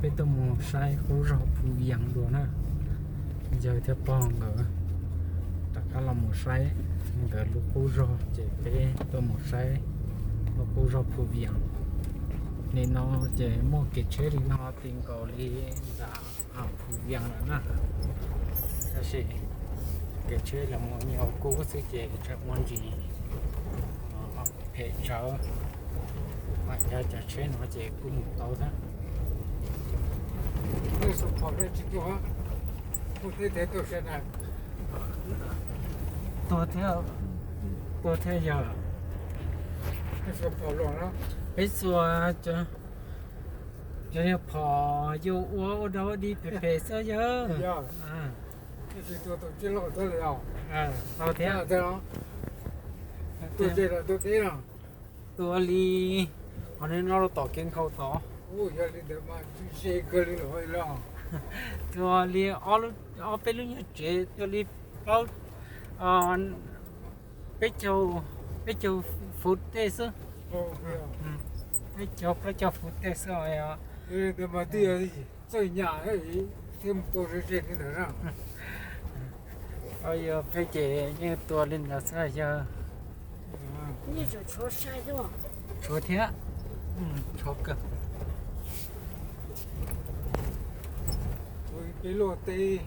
Peb tuaj mus saib qub zog Phu Vias dua na. Yawg thiab pog nkawd rov qab los mus saib nkawd lub qub zog, ces peb tuaj mus saib lub qub zog Phu Vias. Nim no ces muaj kev tsheb li no ti nkaus li nram Phu Vias lawm na. Tab sis kev tsheb los mus nyuag kub xwb ces tseem muaj ntsis phem tsawv, mas yog cov tsheb no ces kuj mus tau thiab. Tuag thiab, tuag thiab yog peb txhua cov yog phom yus ua ua dog ua dig phem phem xwb yog. Tau thiab. Tua li qhov no rau tom kev nkhaus tod. Tua li ob peb lub nyuag tsev, tua li plaub, peb caug, peb caug fuv tej xwb. Peb caug plaub caug fuv tej xwb os. Txawj nyam thiab mus tua ze ze li ntawd na. Yog peb ces yeej tua li ntawd xwb yog. Tshuav thiab, tshuav kawg. Peb luaj teb,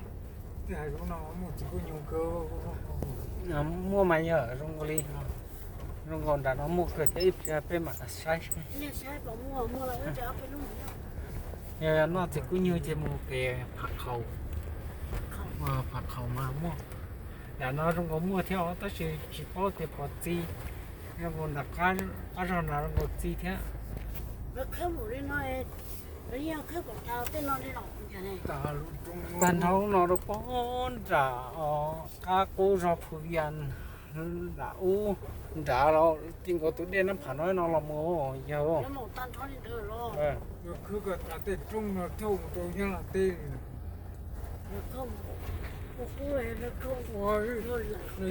tej hav zoov no muaj txiv kuj nyuj kawg. Muaj mas yog zoo nkaus li, zoo nkaus nram no muaj kawg thiab, ib pliag peb mam saib. Yog noj txiv kuj nyuj ces mus pem Pham Khaum, Pham Khaum mas muaj. Nram no zoo nkaus muaj thiab os, tab sis tsis paub tias pom txi. Zoo nkaus nram qab zog no zoo nkaus txi thiab. Tag nrho lub no rau pem nram qab qub zog Phu Vias nram ub, nrad los ti nkaus tus dej Nab Pham no no los mus yog.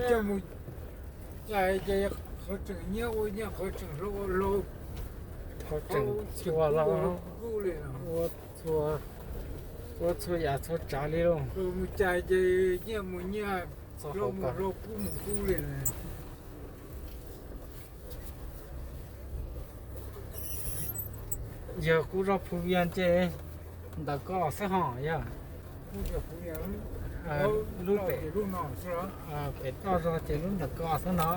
Coj mus cais ces qhov tseem nyiab ua nyiaj, qhov tseem hlau ua hlau, qhov tseem txhua los ua txhua, ua txhua yam txhua tsav li lauj. Mus cais ces nyiaj mus nyiaj, hlau mus hlau, kub mus kub li. Yog qub zog Phu Vias ces ntawm ko xwb hos yog. Lub pem, pem toj zog ces lub ntawm ko xwb no.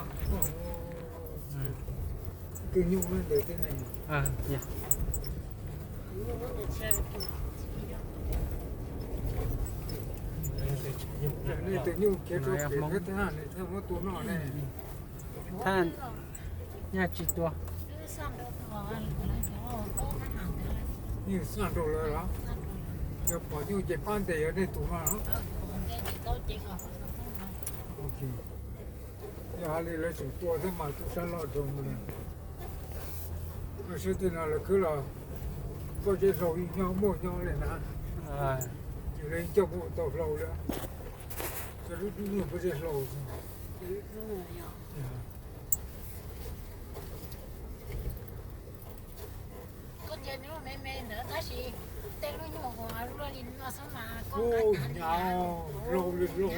Thaj nyaj tsis tua. Yeej xaj nraus lawm los? Yog pom nyuj ces pab ntes yog nej tus no los? Yog hais li lawv tseem tua thiab mas tub sab loj rau li. Sab tej no lawv khwb los koj zeb hlau yeej nyob muaj nyob li na. Ces lawv yeej coj mus ua tau hlau li. Cov lub dub nyuag koj zeb hlau. Koj cia nws me me ntawd tab sis tej lub nyuag uas luaj li no xwb mas koj nqa nyav li hlau li hlau.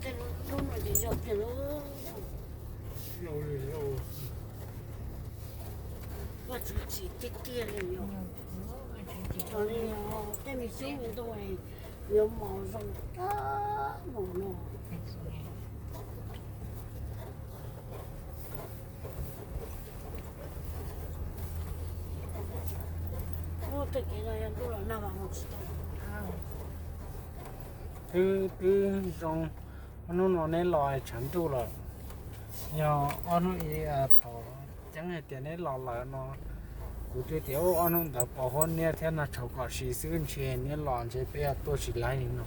Tej lub no ces yog tiag lauj. Hlau li hlau. Vaj tswv tsim tiag tiag li yom. Tso li tej me xyoob me ntoo yuav mos zoo tag npaum no. Ub, tej kev no yog ntuj los nag mas mus tsis tau. Twb, twb zoo, ob hnub no neb los tshav ntuj lawm. Yog ob hnub ib thaum ceeb hais tias neb los lawm no, kuv twb tias ob hnub ntawd pos huab niab thiab nag tshauv kom si xwb, ntshe neb los ntshe peb tuaj tsis laib li no.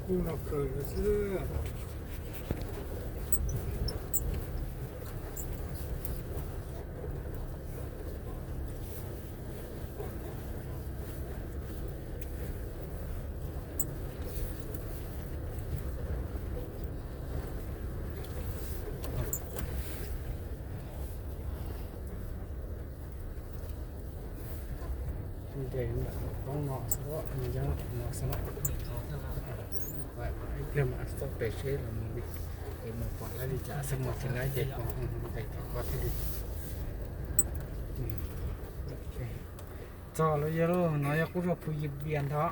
Kuv no khaws xwb. Ces lam toob no xwb, nws yeej no xwb no. Ib pliag mam txoj pem seb los mus li, es mus pom laib li cas, xwb mus tsis laib ces pom nqis tom ko thiaj li. Txog lawm yog lub no yog qub zog Phu Vias ntag.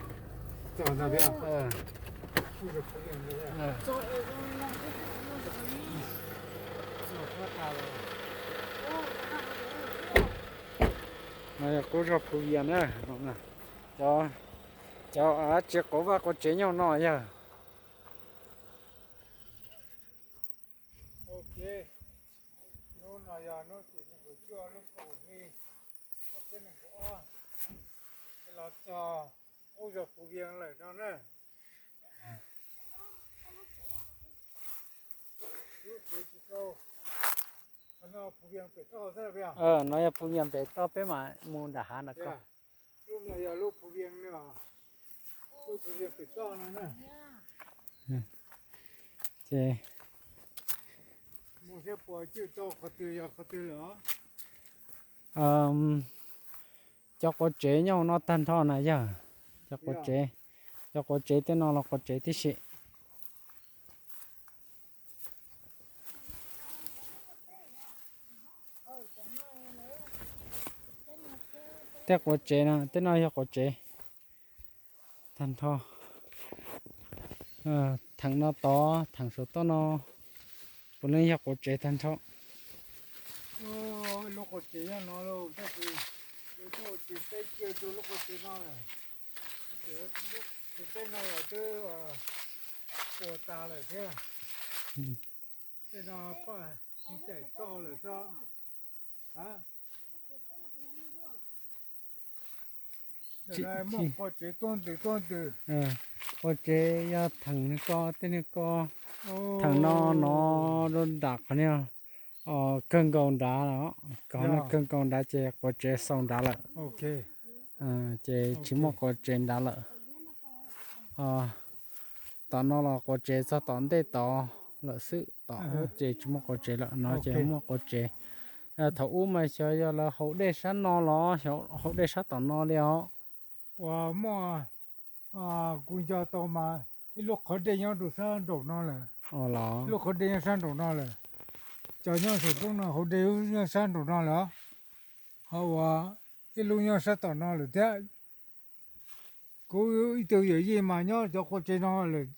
No yog qub zog Phu Vias na. Cov, cov av tsev quav vaj quav tsev nyob no yog. Hnub no yog hnub tim nees nkaum cuaj lub kaum hli, ob txhiab nees nkaum ob, los txog qub zog Phu Vias lawm no na. Lub tsev tsis tau, no Phu Vias pem toj xwb. No yog Phu Vias pem toj, peb mam mus nram hav ntawd ko. Lub no yog lub Phu Vias, lub Phu Vias pem toj no na. Ces mus thiab puas cwj tau qhov twg yog qhov twg lawm os? Cov quav tsev nyob hauv no tag nrho na yog. Cov quav tsev, cov quav tsev tej no los quav tsev tib si. Tej quav tsev no, tej no yog quav tsev tag nrho. Theem no tod, theem saum toj no puav leej yog quav tsev tag nrho. Lub quav tsev nyob no, tab sis lawv twb ua tsev teb kiag rau lub quav tsev no lawm. Tsev teb no los twb ua tag lawm thiab. Tej no paj tsis caim toj lawm xwb. Muaj quav tsev tuaj ntws tuaj ntws. Quav tsev yog theem ko, tej niag ko, theem no no rau nram qhov niag kawg nkaus nrad, qhov niag kawg nkaus nrad ces quav tsev xaus nrad lawm. Ces tsis muaj quav tsev nrad lawm. Tom no los quav tsev txog tom ntej tod lawm xwb, tom ub ces tsis muaj quav tsev lawm, no ces muaj quav tsev. Thaum ub mas xyov yog lawv haus dej sab no los haus dej sab tom no li os. Uas muaj, kuv nco tau mas ib lub qhov dej nyob rau sab nraum no lawm. Lub qhov dej nyob sab nraum no lawm. Cov nyob saum roob no haus dej nyob sab nraum no lawm. Ho uas ib lub nyob sab tom no lawm thiab. Kuv ib tug yawm yij mas nyob cov quav tsev no lawm,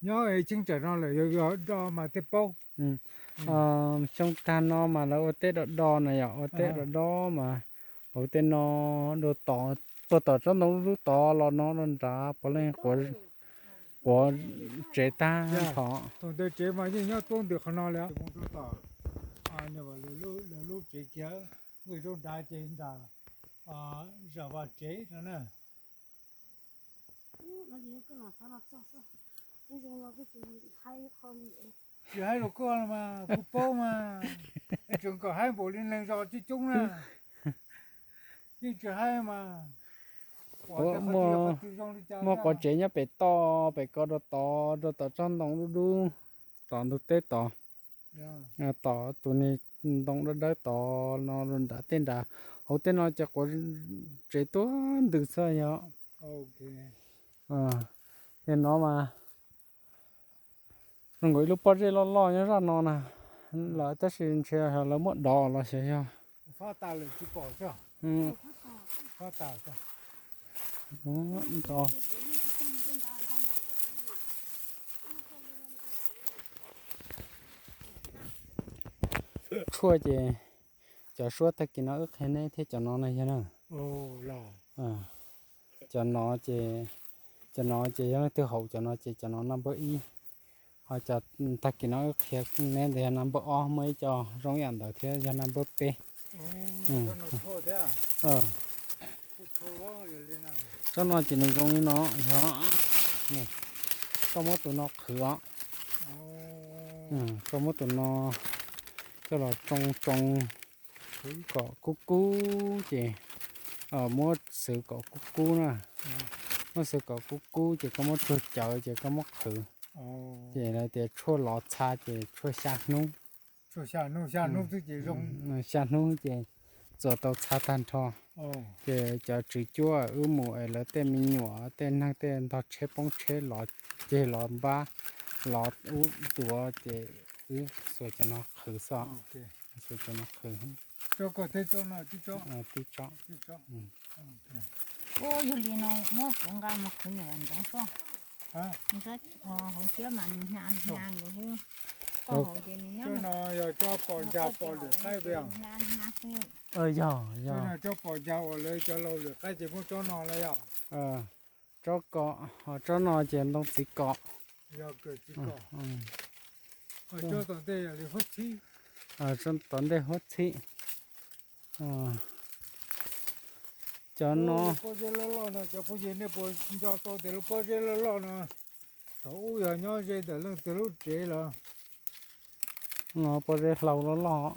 nyob cheeb tsam no lawm, yog do mas thiaj paub. Xyoo tag no mas lawv ua teb do do na, yog ua teb do do mas hauv tej no rau tod, puag tom tsob ntoo lub tod los no rau nrad puav leej quav tsev tag nrho. Thaum ntawd tsev mas yeej nyob tuab ntws qhov no li. Mus rau tom lawv lub tsev kiag, nqis rau nrad ces nram zam vaj tsev no na. Tsis haib rau koj los mas kuv paub mas, tseem kom haib npaum li neeg zos coob coob na. Yeej tsis haib mas. Muaj quav tsev nyob pem toj pem ko rau tod, rau tom tsob ntoo dub dub, tom ntug teb tod. Tom tus niag ntoo dawb dawb tod no nram tej nrad, hauv tej no ces quav tsev tuab ntws xwb yog. Yog no mas zoo nkaus ib lub pob zeb loj loj nyob zaj no na, lawm tab sis ntshe lawv muab dov los xyov yog. Tshuaj ces cov suab tag kis no wb qhia neb thiab, cov no na yog na. Cov no ces, cov no ces yog leej twg haus cov no ces cov no naj npawb ib. Ho cov tag kis no wb qhia neb ntawd yog naj npawb ob, muaj ib co zoo yam ntawd thiab yog naj npawb peb. Tsob no ces nws zoo li no, yog koj muab tus no qhwv os. Koj muab tus no coj los tsoo tsoo kom kub kub ces, muab xwv kom kub kub na. Muab xwv kom kub kub ces koj muab tsuag cawv ces koj muab qhwv. Ces lawv tias tshuaj lov txha ces tshuaj xya hnub. Xya hnub ces txuas tau txha tag nrho. Ces cov tswv cuab wb mus es lawv tej me nyuam tej neeg tej ntog tsheb poob tsheb los ceg los npab los ub duav ces wb xuas cov no qhwv xwb. Xuas cov no qhwv. Tib tsob. Ua yog li no muab kuv nqa mus qhwv ntawm ntxoov soj. Hauv siab mas nws hnia hnia nkaus xwb. Koj hauv ces nws nyob no yog tsob pos ncag pos lwm qaib. Yog, yog. Tsob pos ncag uas lawv cov laus lwm qaib ces muab tsob no lawm yog. Tsob ko, tsob no ces ntoo txiv kom. Tom ntej huab txhib. Cov no pob zeb loj loj no cov phooj ywg nej puas nco tau tias lub pob zeb loj loj no thaum ub yog nyob ze ntawm leej twg lub tsev los? No pob zeb hlau loj loj.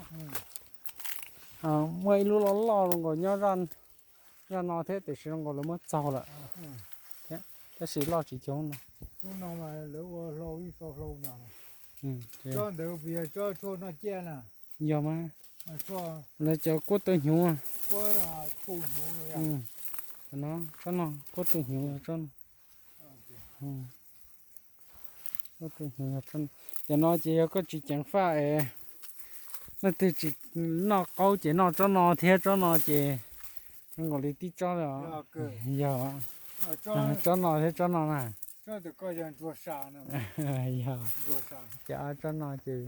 Muaj ib lub loj loj zoo nkaus nyob zaj no thiab tiam sis zoo nkaus lawv muab txaug lawm thiab, tab sis loj tsis coob no. Tsob ntawd puas yog tsob tshuaj noj ciaj na? Yog mas. Lawv cov kuab tu hnyuv. Tsob no kuab tu hnyuv yog tsob no. Cov no ces yog koj tsis ceev faj es leej twg tsis noj qaub ces noj tsob no thiab tsob no ces zoo nkaus li tib tsob li os. Yog tsob no thiab tsob no na. Yog ces ob tsob no ces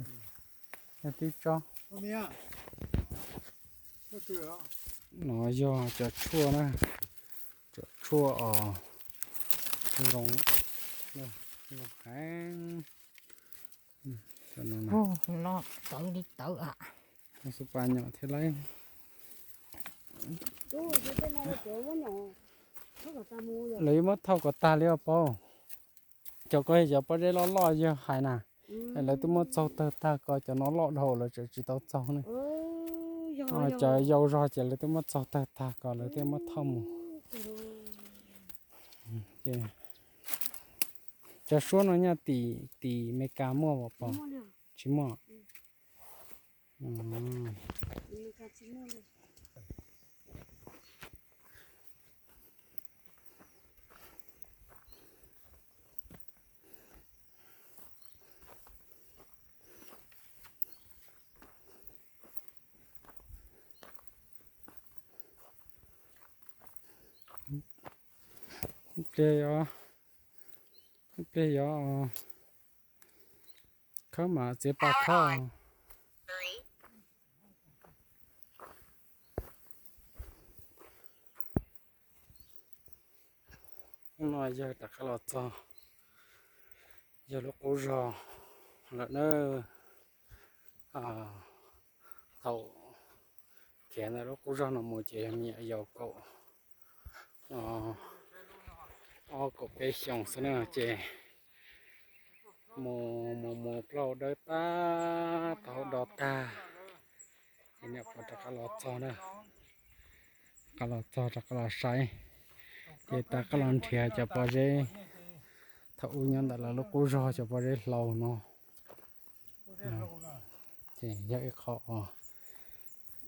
yog tib tsob. No yog cov tshuaj na, cov tshuaj os, zoo, zoo heev. Tawv li tawv. Xub pas nyom thiab lauj. Lawv yuav muab thauj kom tag li os paub. Cov ko yog cov pob zeb loj loj yawg hais na, lawv twb muab txaug tawg tag ko, cov no loj dhau lawv tseem tsis tau txaug ne. Cov yau zog ces lawv twb muab txaug tawg tag ko lawv thiaj muab thauj mus. Cov suab no nyob tim, tim Meskas muaj os paub? Tsis muaj. Ib pliag yog, ib pliag yog khawb mas txiav pas khawb. Hnub no yawg rov qab los txog yawg lub qub zog lawm na. Thaum khiav ntawm lub qub zog no mus ces yog me nyuam yaus kaum ob kaum peb xyoos xwb na ces mus mus mus plaub hau dawb pab taub hau do tag ces niam pog rov qab los txog na. Rov qab los txog rov qab los saib ces rov qab los nrhiav cov pob zeb thaum ub nyob ntawm lawv lub qub zog cov pob zeb hlau no. Ces yog ib qho uas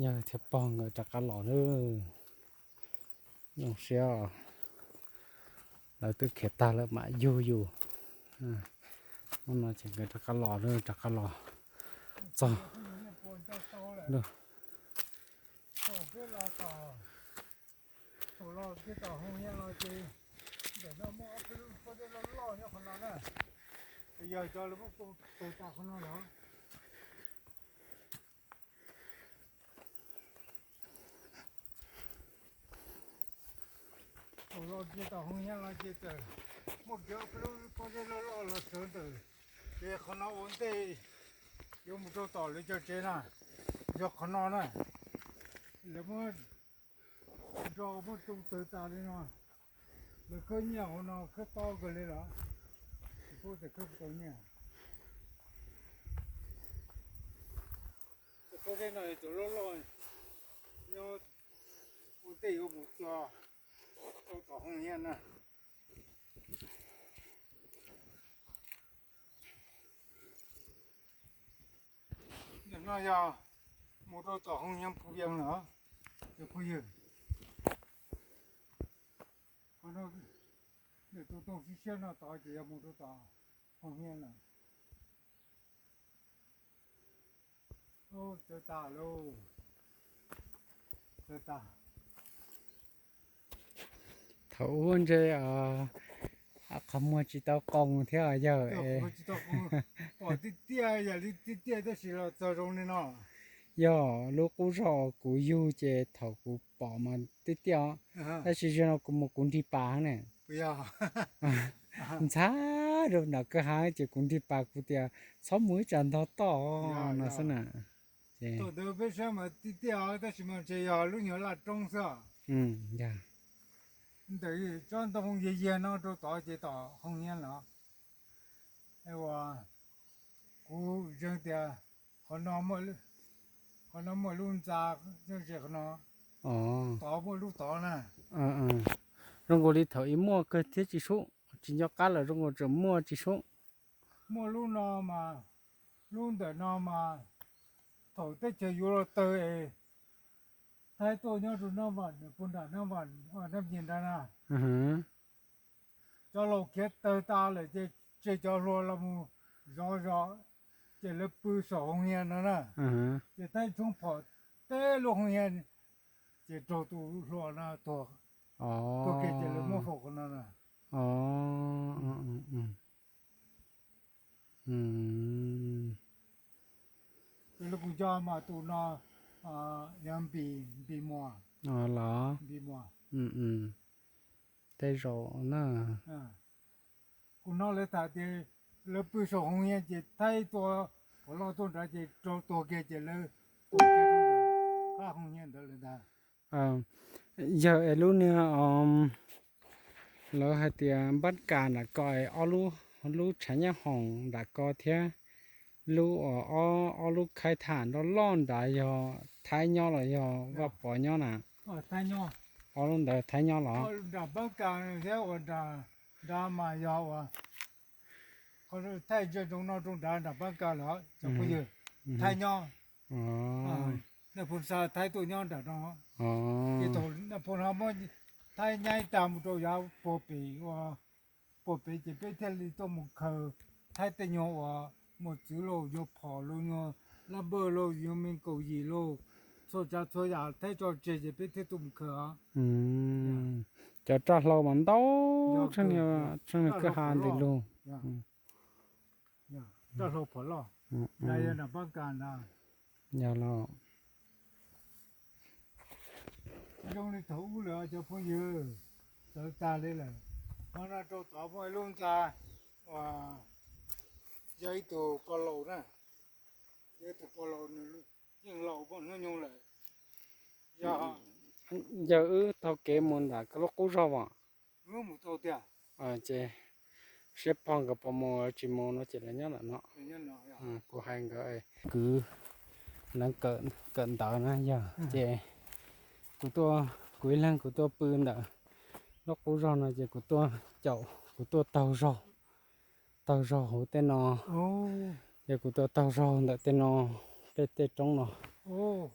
yawg thiab pog nkawd rov qab los lawm. Zoo siab lawv twb khiav tag lawm mam yug yus. Hnub no ces nkawd rov qab los lawm, rov qab los txog lawm. Thaum los kiag tom hoos ya los ces ntawm no muaj ob peb lub pob zeb loj loj nyob qhov no na. Yog cov lawv muab tau tas qhov no los. Thaum los kiag tom hoos ya los ces txawm muaj kiag ob peb lub pob zeb loj loj los sawv ntawm, ces qhov no ua ntej yuav mus rau tom lawv cov tsev na, yog qhov no na. Lawv muab nrog muab tsoo tawg tas li no. Lawv khawb nyiaj hauv no khawb tob kawg li los, tsis paub tias khawb puas tau nyiaj. Cov pob zeb no cov loj loj nyob ua ntej yuav mus txog rau tom hoos ya na. Ntawm no yog mus rau tom hoos ya Phu Vias lawm. Cov phooj ywg, qhov no, nws tus tooj siab siab no tod ces yog mus rau tom Hoos Hiab lawm. Txawv tas lauj, txawv tas. Thaum ub ntshe qhov muag tsis tau qoos thiab yawg. Pom tiaj tiaj, yam li tiaj tiaj tab sis los txog zoo li no. Yog lub qub zog kuv yug ces thaum kuv pom mas tiaj tiaj os, tab sis zaum no kuv mus kuv nrig pas ne. Ntxhab rau nram kwj ha ces kuv nrig pas kuv tias txhob mus ib tsam ntog toj no xwb na. Thaum ntawd peb saib mas tiaj tiaj os tab sis mas ntshe yog lub nyuag laj roob xwb. Ntawm tsob ntoo yiag yiag no rau tod ces tom Hoos Hiab lawm. Uas kuv zeeg tias qhov no muaj lub ntxa, qhov no tod muaj lub tod na. Zoo nkaus li thaum ub muaj kawg thiab tsis sub, tsis nco qab lawm, zoo nkaus tseem muaj tsis sub. Muaj lub no mas, lub ntawm no mas thaum teb chaws yuav los tawg es Thaib tuaj nyob rau Nab Vam, nws puag nram Nab Vam, Nab Nyis nrad na. Cov laus khiav tawg tas lawm ces tseg cov hluas los mus zov zos, ces lawv pw saum Hoos Hiab no na. Ces Thaib tshoob phom teb lub Hoos Hiab, ces raug tus hluas no tuag, tuag kiag ces lawv muab faus qhov no na. Lawv kuj nco mas tus no yog Npis, Npis Muas los, Npis Muas. Tej zaum na. Kuv hnov lawv tham tias lawv pw saum Hoos Hiab ces Thaib tua qhov loj tuaj nrad ces raug tuag kiag ces lawv tua kiag rau ntawm qab Hoos Hiab ntawd lawm ntag. Yog es lub niag, lawv hais tias npab kas nram ko es ob lub, lub tshav nyab hoom nram ko thiab lub, ob lub khaib tham nroj loj nrad yog Thaib nyob los yog Vaj Pov nyob na? Ob lub ntawd Thaib nyob los? Nram npab kas thiab uas nram, nrad mas yog uas qhov thaij ntsia ntsoov no rau nrad nram npab kas lawm cov phooj ywg, Thaib nyob. Nej phooj xa Thaib tuaj nyob nram no. Ces thaum nej phooj no muab Thaib nyaib tag mus rau yav puag pem, puag pem ces peb thiaj li tuaj mus khaws Thaib tej nyuag uas mos txwv lauj, nyuag phom lauj, nyuag lab npawj lauj, nyuag me kaum yim lauj, txhua tsav txhua yam Thaib tso tseg ces peb thiaj tuaj mus khaws os. Cov raj hlau mas ntau, tsheej niag kwj ha ntws lug. Raj hlau phom loj, yog nram npab kas ntag. Yog los. Zoo li thaum ub lawm cov phooj ywg, txawv tag li lawm. Qhov no rau tod muaj ib lub ntxa uas yog ib tug pog laus na, yog ib tug pog laus nws yeej laus muaj hnub nyoog lawm. Yog, yog wb taug kev mus nram lub qub zog as. Wb mus tau tiag. Ces siab pog nkawd puas mus tsis mus no ces lawv nyob ntawm no. Kuv hais nkawd, kwv, lawv kawm ntawv na yog ces kuv tuaj, kuv ib leeg kuv tuaj pw ntawm lub qub zog no ces kuv tuaj caum, kuv tuaj taug zaug, taug zaug hauv tej no. Ces kuv tuaj taug zaug ntawm tej no, tej tej roob no.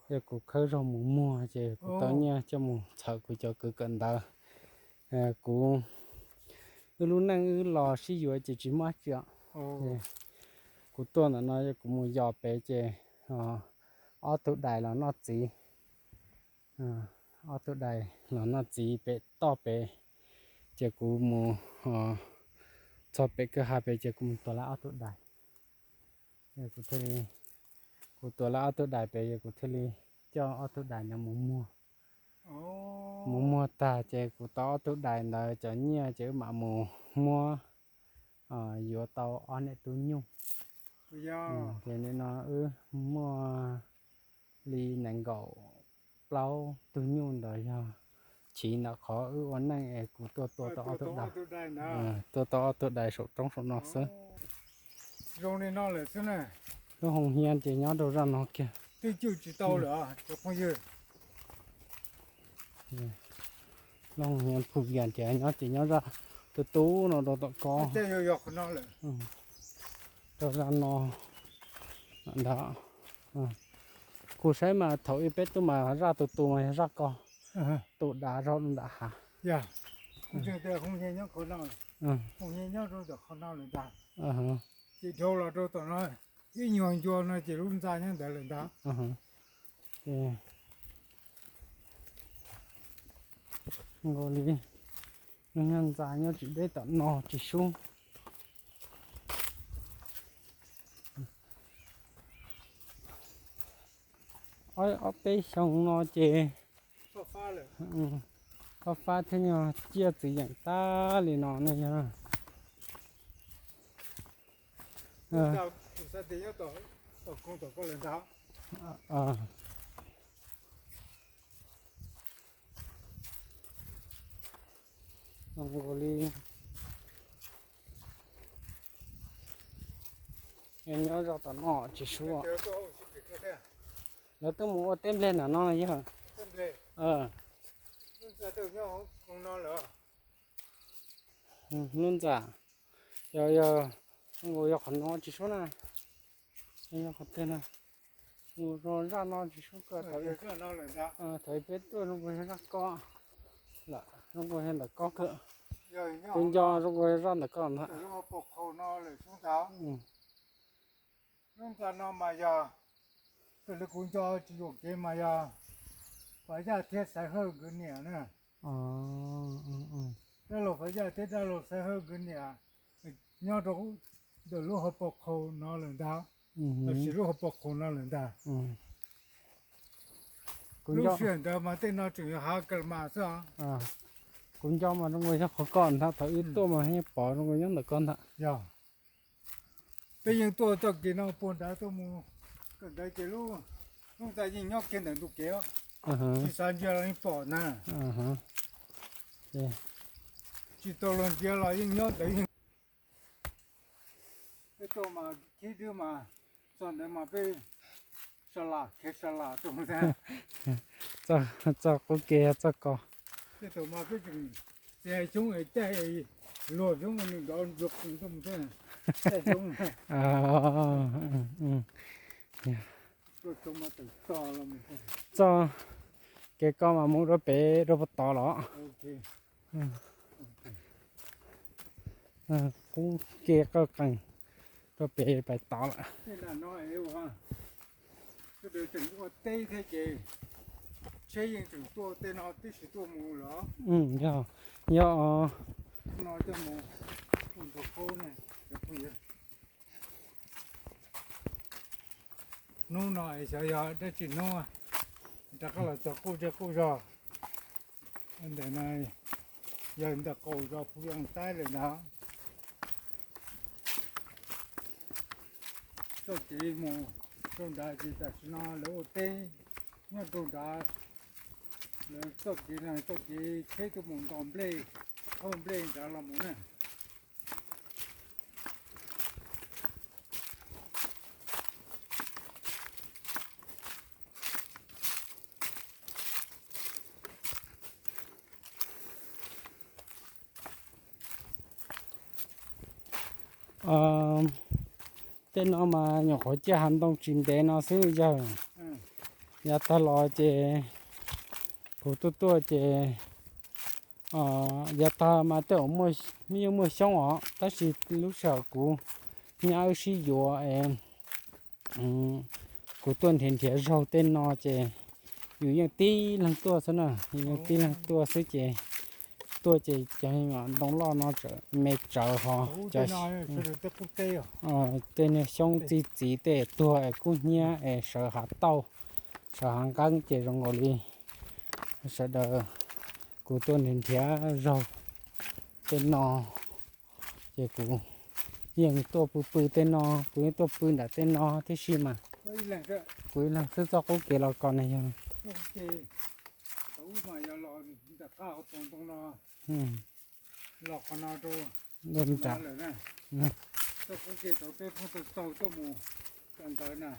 Ces kuv khawb zaug mus muag ces kuv tau nyiaj coj mus txhawm kuv cov kwv kawm ntawv. Kuv, wb lub neej wb los sib yuav ces tsis muaj dab tsi. Kuv tuaj ntawm no kuv mus yos pem ces ob tug dais los noj txiv. Ob tug dais los noj txiv pem toj pem, ces kuv mus txog pem kwj ha pem ces kuv mus tua lawv ob tug dais. Kuv thiaj li, kuv tua lawv ob tug dais pem ces kuv thiaj li coj ob tug dais ntawd mus muag. Mus muag tag ces kuv tau ob tug dais ntawd cov nyiaj ces wb mam mus muab yuav tau ob niam tub nyuj. Ces nim no wb muaj li nees nkaum plaub tug nyuj ntawd yog chiv ntawm qhov wb ua neej es kuv tuaj tua tau ob tug dais, tuaj tau ob tug dais saum roob saum no xwb. Zoo li no lawm xwb na. Lub Hoos Hiab ces nyob rau zaj no kiag. Twb cwj tsis tau lawm cov phooj ywg. Lub Hoos Hiab phu vias ces nyob ces nyob zaj tu tu no rau tom ko. Rau zaj no ntag. Kuv saib mas thaum ub peb tuaj mas zaj tus tus mas yog zaj ko, tus dav zog nram hav. Yog, kuv tseem tias Hoo Nyiaj nyob qhov no, Hoo Nyiaj nyob rau tom qhov no lawm ntag. Ces dhau los rau tom no, ib nyuag ncua no ces lub ntxa nyob ntawd lawm ntag. Ces nkaus li, nyob ntxa nyob tsis deb tom no tsis sub. Ob, ob peb xyoo no ces fab fab thiab nyuag ciaj txwv yeem tag li no ne yog. Zoo nkaus li nyob zoj tom no tsis sub. Lawv tuaj mus ua teb nplej nram no yog. Lub ntxa, yog, yog, zoo nkaus yog qhov no tsis sub na. Yog qhov twg na? Mus rau zaj no tsis sub kawg. Thaum peb tuaj zoo nkaus yog zaj ko lawm, zoo nkaus yog ntawm ko kawg. Kuv nco zoo nkaus yog zaj ntawm ko ntag. Lub ntxa no mas yog, raws li kuv nco tsis yuam kev mas yog Fav Yaj thiab Xaiv Hawj nkawd niam na. Dab laug Fav Yaj thiab dab laug Xaiv Hawj nkawd niam nyob rau ntawm lub hauv paus qhaus no lawm ntag. Lossis lub hauv paus qhaus no lawm ntag. Lub sij hawm ntawd mas tej no tseem yog hav kas mas xwb os. Kuv nco mas zoo nkaus yog qhov ko ntag, thaum wb tuaj mas yeej pom zoo nkaus nyob ntawm ko ntag. Yog, peb yeej tuaj txoj kev no puag nrad tuaj mus kawm ntawv ces lub, lub ntxa yeej nyob kiag ntawm ntug kev, tsis xav ntsia los yeej pom na. Tsis tau luag ntsia los yeej nyob ntawd yeej. Peb tuaj mas khib dwb mas txog ntawd mas peb sa las khiav sa las rau ntag. Txoj qub kev yog txoj ko. Tej thaum mas peb tseem txiav xyoob es caij luag xyoob nws nrov nrov qees tuaj mus thiab. Caij xyoob. Txoj kev ko mas mus rau pem rau puag tod los. Qub kev qawj qees rau pem pais tod lawm. Sawv daws tseem ua teb thiab ces tsheb yeej tseem tuaj tej no tib si tuaj mus los. Yog, yog. No coj mus ua ntau qhaub ne, cov phooj ywg. Hnub no es xyov yog dab tsi hnub rov qab los txog quj zej quj zog. Ntawm no yog ntawm qaum zos Phu Yoos Taib lawm ntag. Txoj kev mus rau nrad ces tam sim no lawv ua teb nyob rau nrad. Lawv txoj kev no txoj kev tsheb tuaj mus nto nplej, thauj nplej nrad los mus na. Tej no mas nyuam qhuav ciaj hav ntoo tsis ntev no xwb yawg. Yav tag los ces kuv tuaj tuaj ces yav tag mas tej zaum yeej muaj xyoob os, tab sis lub sij hawm kuv nyab wb sib yuav es kuv tuaj nrhiav nrhiav zaug tej no ces yus yeej tib leeg tuaj xwb na, yus yeej tib leeg tuaj xwb ces tuaj ces cov ntoo loj no me tsawv ho cov tej niag xyoob txi txiv tej tuag es kub hnyiab es sawv hav tauj, sawv hav nqeeb ces zoo nkaus li sawv daws kuv tuaj nrhiav nrhiav zaug tej no ces kuv yeej tuaj pw pw tej no, kuv yeej tuaj pw nram tej no tib si mas. Kuv ib leeg xwb txoj qub kev los ko na yog. Los qhov no rau nram lawm na. Txoj qub kev thaum peb pheej taug taug tuaj mus kawm ntawv na.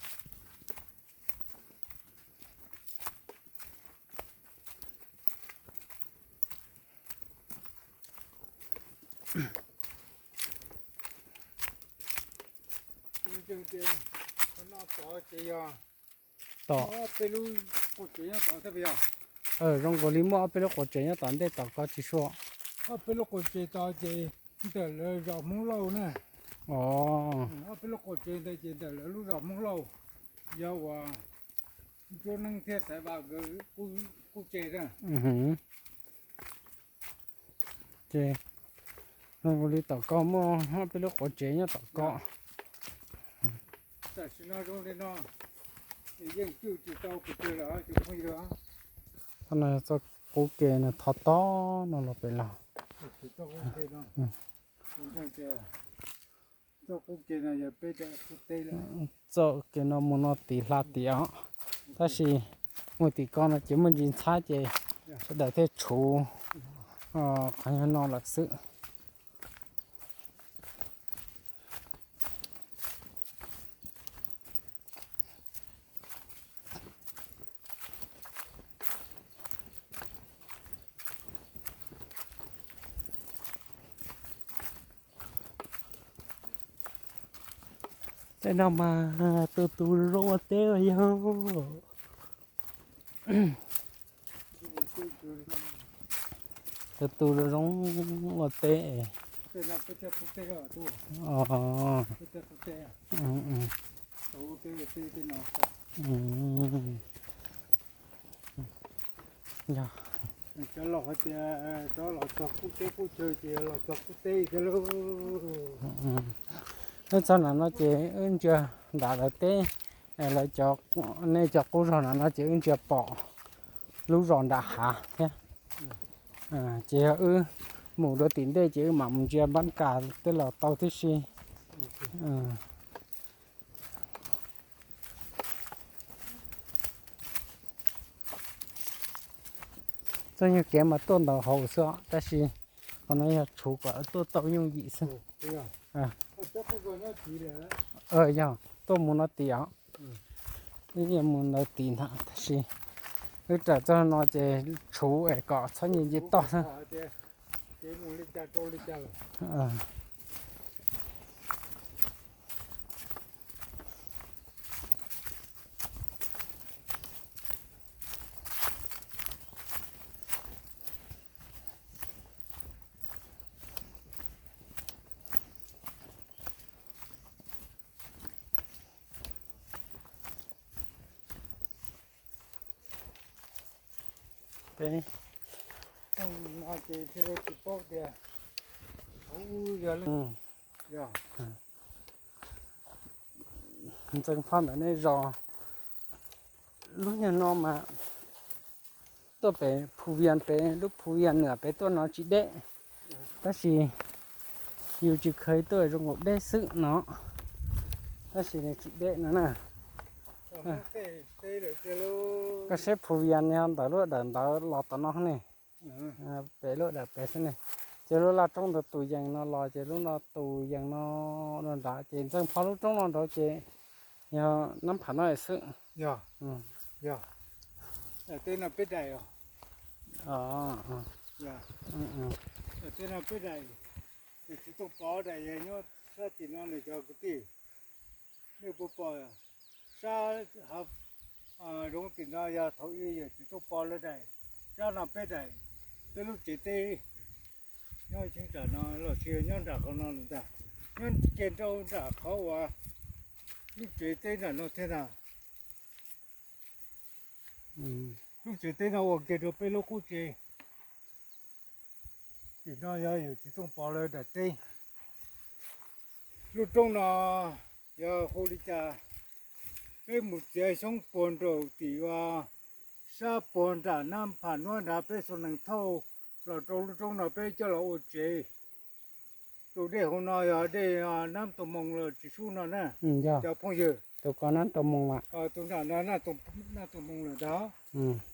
Qhov no tod ces yog tom. Ob peb lub qub tsev nyob tom thiab puas yog? Zoo nkaus li muaj ob peb lub qub tsev nyob tom ntej tom ko tsis sua. Ob peb lub qub tsev tod ces ntawm lawv zos Hmoob Lauj na. Ob peb lub qub tsev ntawd ces ntawm lawv lub zos Hmoob Lauj, yog uas Ntsuab Neeb thiab Xaiv Vaj nkawd qub tsev na. Ces zoo nkaus li tom ko muaj ob peb lub qub tsev nyob tom ko. Tam sim no zoo li no, yeej cwj tsis tau pes tsawg lawm cov phooj ywg. Qhov no yog txoj qub ke no thov tod no los pem los. Txoj ke no mus no tid hla tid os, tab sis mus tim ko no ces muaj ntsis ntxhab ces sawv daws thiaj tshuv qhov no lawm xwb. Tej no mas tus tus zoo ua teb yog. Tus tus zoo ua teb. Yog. Cov laus hais tias cov los txog qub teb qub chaw ces los txog qub teb thiab lauj. Wb txog nram no ces wb ntsia nram lawv teb, lawv cov, nej cov qub zog nram no ces wb ntsia pom lub zos nram hav thiab. Ces yog wb mus dua tim ntej ces wb mam mus ntsia npab kas tej los tau tib si. Txoj nyuag kev mas tuaj ntawm hauv xwb, tab sis qhov no yog tshuv kom tuaj tau yooj yim xwb. Yog, tuaj mus no tid os. Wb yuav mus ntawd tid ntag, tab sis wb raws txoj no ces tshuv es kom txhob nce nce toj xwb. Peb, no ces tsis paub tias, yog, ntxeev phab ntawm nej zos lub nyuag no mas tuaj pem Phu Vias, pem lub Phu Vias nram pem tuaj no tsis deb, tab sis yus tsis kheev tuaj zoo nkaus deb xwb no, tab sis nws tsis deb no na. Koj saib Phu Vias no ntawm lub dawm ntawd los tom no ne, pem lub dawm pem xwb ne. Ces lub laj roob ntawd tus yees no los ces lub no tus yees no nrad ces ntxeev phab lub roob no nraud ces yog Nab Pham no xwb. Yog, yog. Tej no peb daim os. Tej no peb daim, ces Txiv Tooj Pov daim yog nyob sab tim no nws cov kwv tij. Nej puas pom sab zoov tim no yog thaum ub yog Txiv Tooj Pov lawv daim, sab no peb daim, peb lub tsev teb nyob cheeb tsam no los sis nyob nram qhov no lawm ntag, nyob kiag nraum nram qhov uas lub tsev teb nram no thiab ntag. Lub tsev teb no ua kiag rau peb lub qub tsev. Tim no yog yawm Txiv Tooj Pov lawv daim teb. Lub roob no yog hu li cas, peb mus txiav xyoob puag nraum tim uas sab puag nram Nab Pham Nuab nrad peb xuas nees thauj los rau lub roob no peb coj los ua tsev. Tus dej hauv no yog dej Nab Tau Moos los tsis sub no na. Cov phooj ywg, tus ko Nab Tau Moos, tus nram no Nab Tau Moos lawm ntag.